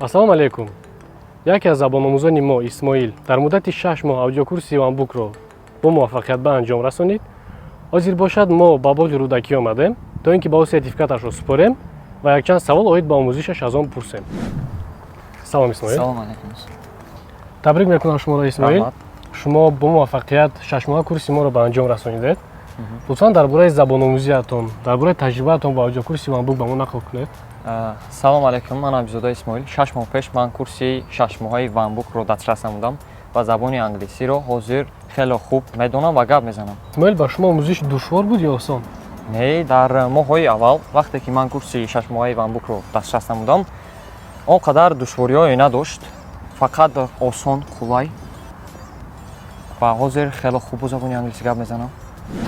Ассалому алайкум. Яке аз забономӯзони мо, Исмоил, дар муддати 6 моҳ аудиокурси OneBook-ро бо муваффақият ба анҷом расонид. Ҳозир бошад, мо ба боғи Рӯдакӣ омадем, то ин ки ба ӯ сертификаташро супорем ва якчанд савол оид ба омӯзишаш аз он пурсем. Салом, Исмоил. Салом алейкум. Табрик мекунам шуморо, Исмоил. Раҳмат. Шумо бо муваффақият 6-моҳа курси моро ба анҷом расонидед. Лутфан, дар бораи забономӯзиятон, дар бораи таҷрибаатон бо аудиокурси OneBook ба мо нақл кунед. Салом алейкум, ман Абизода Исмоил. 6 моҳ пеш ман курси 6-моҳаи OneBook-ро дастрас намудам ва забони англисиро ҳозир хеле хуб медонам ва гап мезанам. Исмоил, ба шумо омӯзиш душвор буд ё осон? Не, дар моҳҳои аввал, вақте ки ман курси 6-моҳаи OneBook-ро дастрас намудам, он қадар душвориҳое надошт, фақат осон, қулай, ва ҳозир хеле хуб бо забони англисӣ гап мезанам.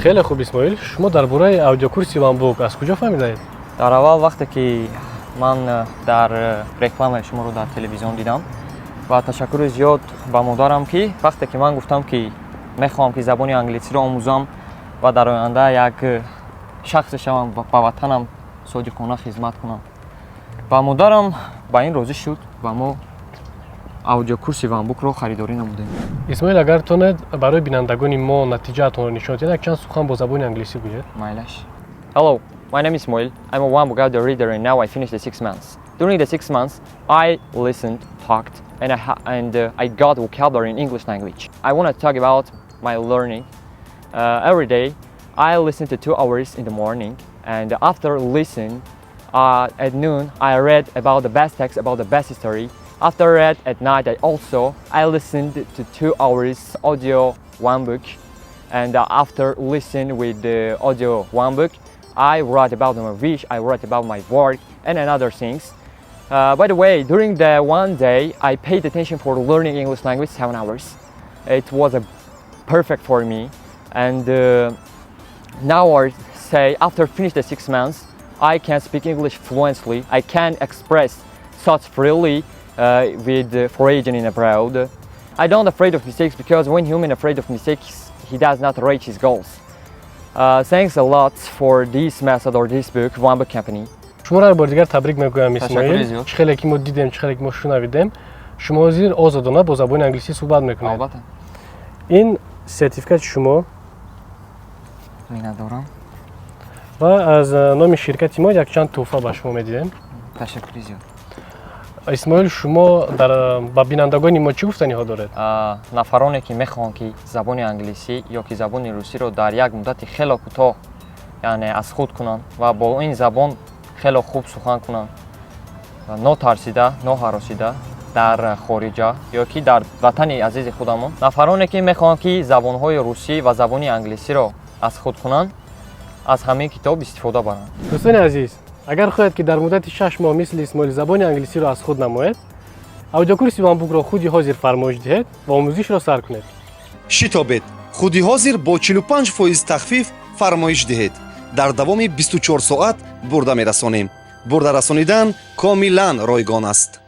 Хеле хуб, Исмоил. Шумо дар бораи аудиокурси OneBook аз куҷо фаҳмидаед? Дар аввал, вақте ки ман дар рекламаи шуморо дар телевизион дидам, ва ташаккури зиёд ба модарам, ки вақте ки ман гуфтам, ки мехоҳам, ки забони англисиро омӯзам ва дар оянда як шахсе шавам ва ба ватанам содиқона хизмат кунам, ва модарам ба ин розӣ шуд ва мо аудиокурси OneBook-ро харидорӣ намудем. Исмоил, агар тонед, барои бинандагони мо натиҷаатонро нишон диҳед, якчанд сухан бо забони англисӣ гӯед. Майлаш. Hello, my name is Ismail. I'm a OneBook audio reader and now I finished the 6 months. During the 6 months, I listened, talked, and I got vocabulary in English language. I want to talk about my learning. Every day, I listen to 2 hours in the morning, and after listen, at noon, I read about the best text about the best history. After read at night, I also I listened to 2 hours audio one book, and after listen with the audio one book, I write about my wish, I write about my work and another things. By the way, during the one day, I paid attention for learning English language 7 hours. It was a perfect for me, and now I say after finish the 6 months, I can speak English fluently. I can express thoughts freely with foreign in abroad. I don't afraid of mistakes because when human afraid of mistakes, he does not reach his goals. Thanks a lot for this method or this book, One Book Company. Шуморо як бори дигар табрик мегӯям. Ташаккури Исмоил. Зиёд. Чӣ хеле ки мо дидем, чӣ хеле ки мо шунавидем, шумо ҳозир озодона бо забони англисӣ суҳбат мекунед. Албатта. Ин сертификати шумо. Миннатдорам. Ва аз номи ширкати мо якчанд тӯҳфа ба шумо медиҳем. Ташаккури зиёд. Исмоил, шумо ба бинандагони мо чӣ гуфтаниҳо доред? Нафароне ки мехоҳанд, ки забони англисӣ ё ки забони русиро дар як муддати хело кӯтоҳ, яъне аз худ кунанд ва бо ин забон хело хуб сухан кунанд ва нотарсида, ноҳаросида дар хориҷа ё ки дар ватани азизи худамон, нафароне ки мехоҳанд, ки забонҳои русӣ ва забони англисиро аз худ кунанд, аз ҳамин китоб истифода баранд. Дӯстони азиз, агар хоҳед, ки дар муддати 6 моҳ мисли Исмоил забони англисиро аз худ намоед, аудиокурси OneBook-ро худи ҳозир фармоиш диҳед ва омӯзишро сар кунед. Шитобед, худи ҳозир бо 45% тахфиф фармоиш диҳед. Дар давоми 24 соат бурда мерасонем. Бурда расонидан комилан ройгон аст.